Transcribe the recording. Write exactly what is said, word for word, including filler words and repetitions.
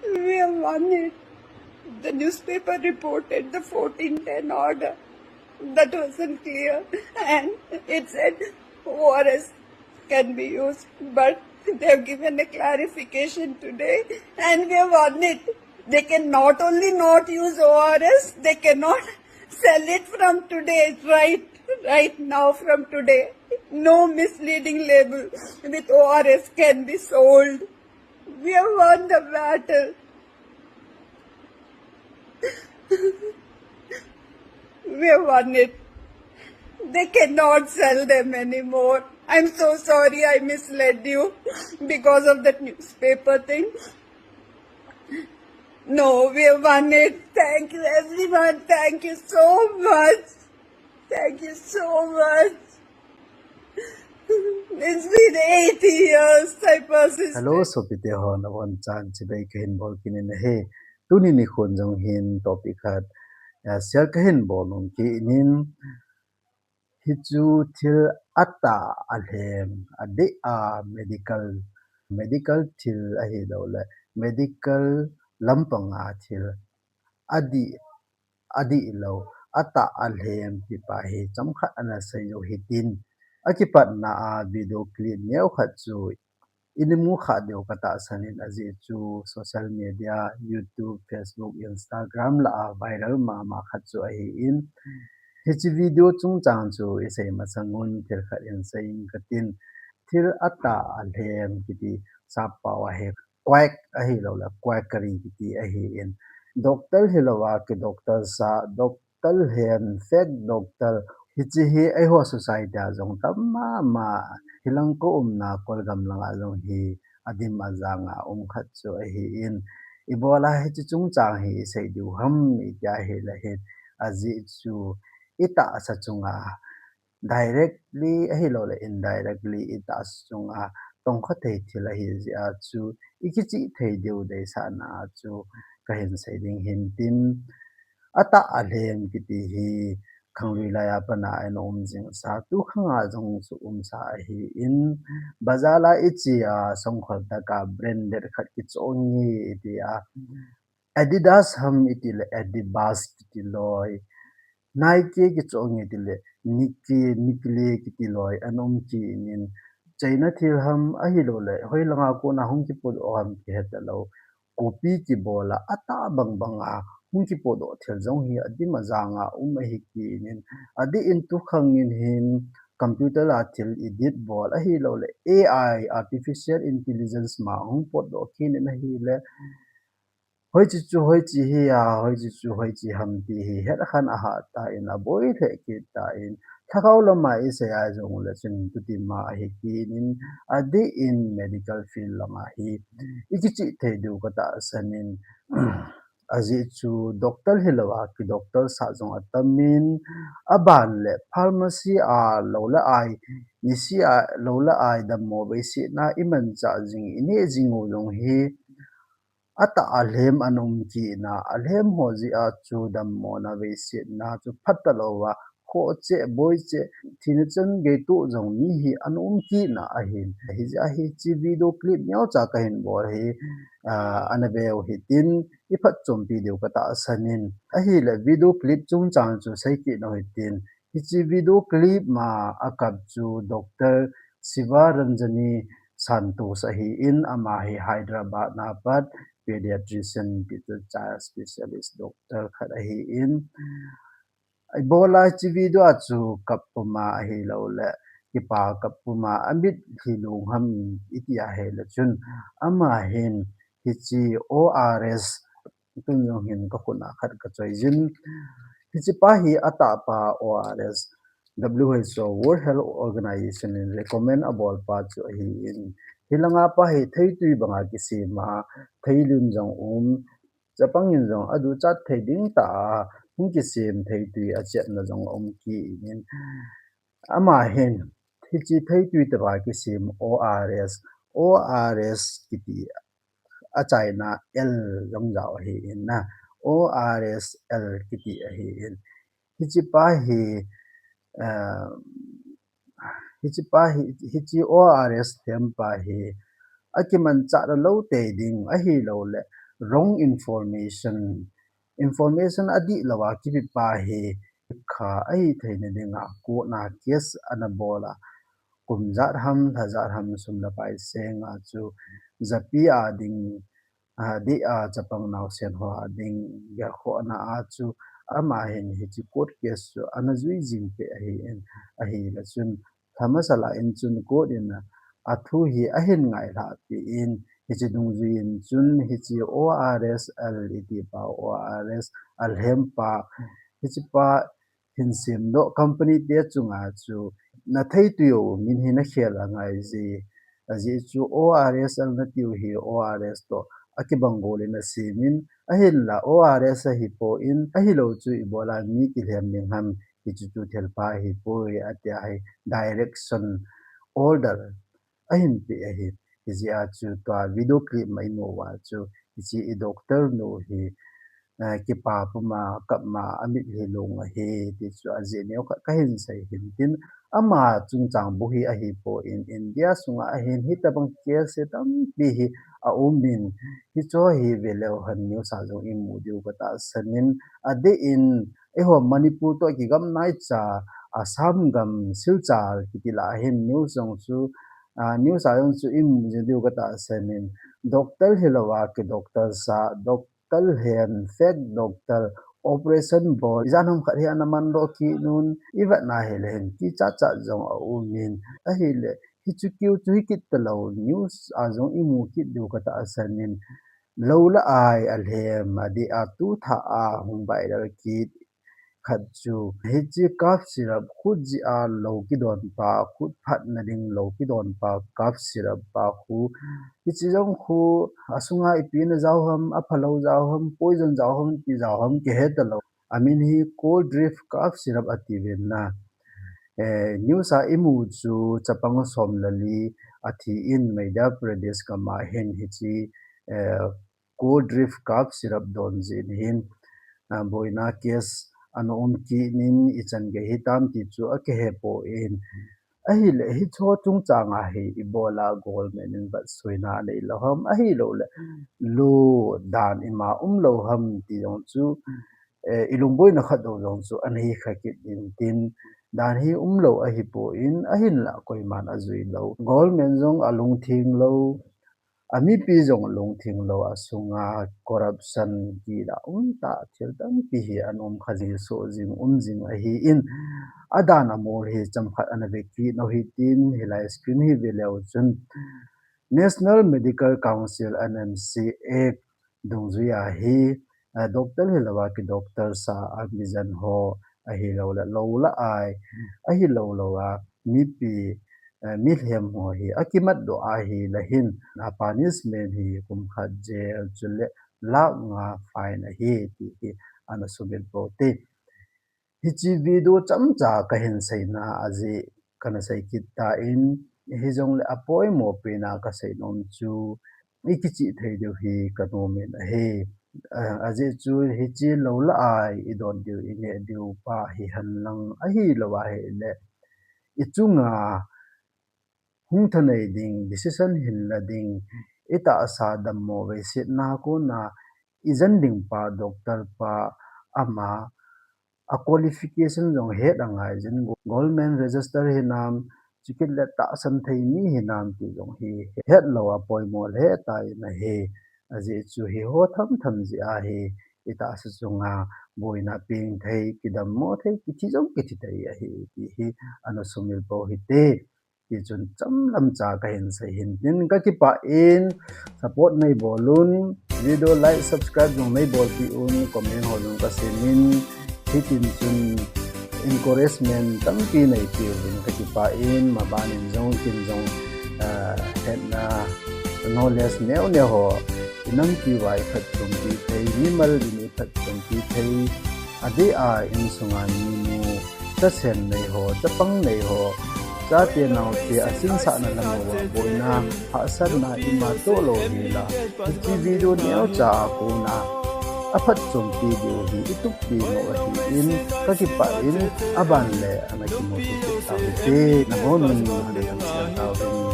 We have won it. The newspaper reported the fourteen ten order. That was unclear. And it said O R S can be used. But they have given a clarification today. And we have won it. They can not only not use O R S, they cannot sell it from today, right, right now from today. No misleading label with O R S can be sold. We have won the battle. We have won it. They cannot sell them anymore. I'm so sorry I misled you because of that newspaper thing. No, we have won it. Thank you, everyone. Thank you so much. Thank you so much. It's been eight years I persisted. Hello, sopite ho, nabonchauvin chibai kahin bol kit in ahi. Tuni nikho jong hin topic khat, ah, share kahin bol nom kit in. Hichu thil atah alhem, adih a medical, medical thil ahilouleh, medical lampang a thil adih, adih lou, atah alhem ti pa hi chomkhat ana sei jou hitin. Akipatna a video clip neo khat chu ina mu kha diu katahsan in, ajeh chu social media, YouTube, Facebook, Instagram lah a viral mama khat chu ahin. Hiche video chungchang chu isei masang un thil khat hin sei inge katin. Thil atah alhem kiti sappao a hi quack ahilouleh quackery kiti ahin. Doctor hilouva kidoctor sa, doctor lhem, fake doctor, hiche hi eiho society a jong tam mama, hilang ka umna Kolgam langa jong hi adim ajang a um khat chu ahin. Ibola hiche chungchang hi isei diu ham iti ahileh hin, ajeh chu itahsa chunga directly ahilouleh indirectly itahsa chunga tongkha thei thil ahi jeh a chu ikichih thei diu deisahna a chu kahin sei ding hintin. Atah alhem kiti hi khanglui laiya pat a ana um jingsa, tukhang a jong chu umsa ahin. Bazar a iche a songkhol tah a branded khat kichoh nge iti a, Adidas ham itileh Adibas kiti loi, Nike kichoh nge itileh Nike, Nikle kiti loi ana um kit in. China thil ham ahilouleh hoilanga kona hung kipodoh ham kihe talou, copy kibol a atah bang bang a hung kipodoh thil jong hi adim ajang a um ahi kit in. Adih in tukhang in hin computer a thil edit bol ahilouleh A I, artificial intelligence ma hung potdoh kit in ahileh, hoiche chu hoiche hi a, hoiche chu hoiche ham ti hi het khan ahah tan, aboi lheh kit tan, lhagao lama isei a jongleh chun tutima ahi kit in, adih in medical field langa hi ikichih thei diu katahsan in. Ajeh chu doctor hilouva kidoctor sa jong atam in, aban leh pharmacy a lou le ai, niseh a lou le ai dammo veisetna imanchah jing, ineh jing u jong hi atah alhem ana um kit in, alhem ho jeh a chu dammona veisetna chu phatah louva khoh cheh, boi cheh, thina chan gei toh jong mi hi ana um kit in ahin. Hijeh a hiche video clip neocha kahin bol hi, ah, ana veu hitin, iphatchompi diu katahsan in. Ahileh video clip chungchang chu sei kit nau hitin. Hiche video clip ma akap chu Doctor Sivaranjani Santosh ahin, ama hi Hyderabad a pat pediatrician ti chu child specialist doctor khat ahin. Ibola hiche video a chu kap puma ahilouleh kipa kap puma amit lhi lung ham iti ahileh chun, ama hin hiche O R S, tun jong hin kakhut a khat kachoi jin. Hiche pa hi atah pa O R S, W H O, World Health Organization in recommend abol pa chu ahin. Hilanga pa hi theitui banga kisem a, theilun jong um, chapang in jong aduchat thei ding tah a hung kisem theitui achepna jong um kit in. Ama hin hiche theitui tobanga kisem O R S, O R S kiti achaina L jong jao ahin, O R S L kiti ahin. Hiche pa hi, eh, hiche pa hi, hiche O R S lhem pa hi akimanchah lou tei ding ahilouleh wrong information, information adih louva kipe pa hi kha ahi theina dinga court na case ana bol a, kum jat ham, lha jat ham sum le pai senga chu japi a ding, adeh a chapang naosen ho a ding gelkhohna a chu ama hin hiche court case chu ana jui jing peh ahin, ahile chun lha masa lah in chun court in athu hi ahin ngailhah peh in, hiche dungjui in chun hiche O R S L iti pa, O R S alhem pa, hiche pa hin semdoh company te chunga chu na theitui u min hi na khel angai je. Ajeh chu O R S L na tiu hi O R S toh akibang gol in asem in, ahinla O R S ahipoi, ahilou chu ibola mi kilhem ding ham, hichu chu thilpha ahipoi, atia hi direction order ahin pe ahi. Hijeh a chu tua video clip ma imu uva chu hiche i doctor nu hi, eh, kipa puma kap ma amit hi lung ahi, ti chu ajeh neo khat kahin sei hin tin, ama chungchang bou hi ahipoi, India sunga ahin hitobang case tampi hi aum in, hicheho hi veleu hen news a jong imu diu katahsan in, adeh in, eiho Manipur toh kigam naicha, Assam gam Silchar kiti lah a hin news jong chu, ah, news a jong chu imu jing diu katahsan in, doctor hilouva ki doctor sa, doctor hen, fake doctor, operation bol, ijat ham khat hi ana mandoh kit un, ivet na hile hin kichat chat jong aum in, ahile hiche keu chu hikit talou, news a jong imu kit diu katahsan in, lou le ai alhem, adeh a tu thah a hung viral kit khat chu, hiche cough syrup, khut jeh a lou kidon pa, khut phatna ding lou kidon pa, cough syrup pa khu, hiche jong khu asunga ipi na jao ham, aphalou jao ham, poison jao ham, ipi jao ham kihe talou, amin hi cold drip cough syrup atiuvin na. Eh, news a imu chu chapang som le li athi in Madhya Pradesh gam a hin hiche, eh, cold drip cough syrup don jeh in hin, ah, boina case ana um kit in ichan gei hitam ti chu akihepoi. Ahile hicheho chungchang a hi ibola government in vetsuina aneilou ham, ahilouleh lou dan ima umlou ham ti jong chu, eh, ilungboina khat dou jong chu ana hi kha kit in tin, dan hi umlou ahipoi, ahinla koiman ajuilou. Government jong alungtheng lou, amipi jong alungtheng lou, asunga corruption kila umtah thil tampi hi ana um kha jing, soh jing, um jing ahin, adan amol hi chomkhat ana ve kit u hitin, hilai screen hi veleu chun National Medical Council, N M C Act dungjui a hi, eh, doctor hilouva ki doctor sa a mijen ho, ahilouleh lou le ai, ahilou louva mipi, eh, milhem ho hi akimatdoh ahile hin, a punishment hi kum khat jail chule lakh nga fine ahi ti hi ana sumil pou te. Hiche video chomcha kahin seina ajeh kana sei kit tan, hijongle apoimo pena kasei nom chu ikichih thei diu hi kanom in ahi. Ah, ajeh chu hiche lou le ai idon diu, ineh diu pa hihen lang, ahilou ahile ichunga hung thanei ding, decision hinla ding, itahsa dammo veisetna kona ijen ding pa, doctor pa, ama a qualification jong het angai jin, government register hinam, chukit le tahsan thei mi hinam ti jong hi hetlou a poimo lheh tan ahi. Ajeh chu hiho themthem jeh a hi itahsa chunga boina peng thei, kidammo thei, kithi jong kithi thei ahi ti hi ana sumil pou hite. Tichun chomlam cha kahin sei hin tin, kakipah in, support neibol un, video like, subscribe jong neibolpeh un, comment ho jong kasim in, hitin chun encouragement tampi neipeh uvin kakipah in, maban in jong kin jong, ah, hetna, knowledge neo neo ho inampi uva iphatchompi thei, mimal in iphatchompi thei, adeh a insunga minu, chasen nei ho, chapang nei ho, chate naote asinsahna lam uva boina, hahsatna ima toh lou hela, hiche video neocha a kona aphatchompi diu hi itup pi nom ahin, kakipah in, aban le ana kimuto kit taute, nabon un ana kimuto tauvin.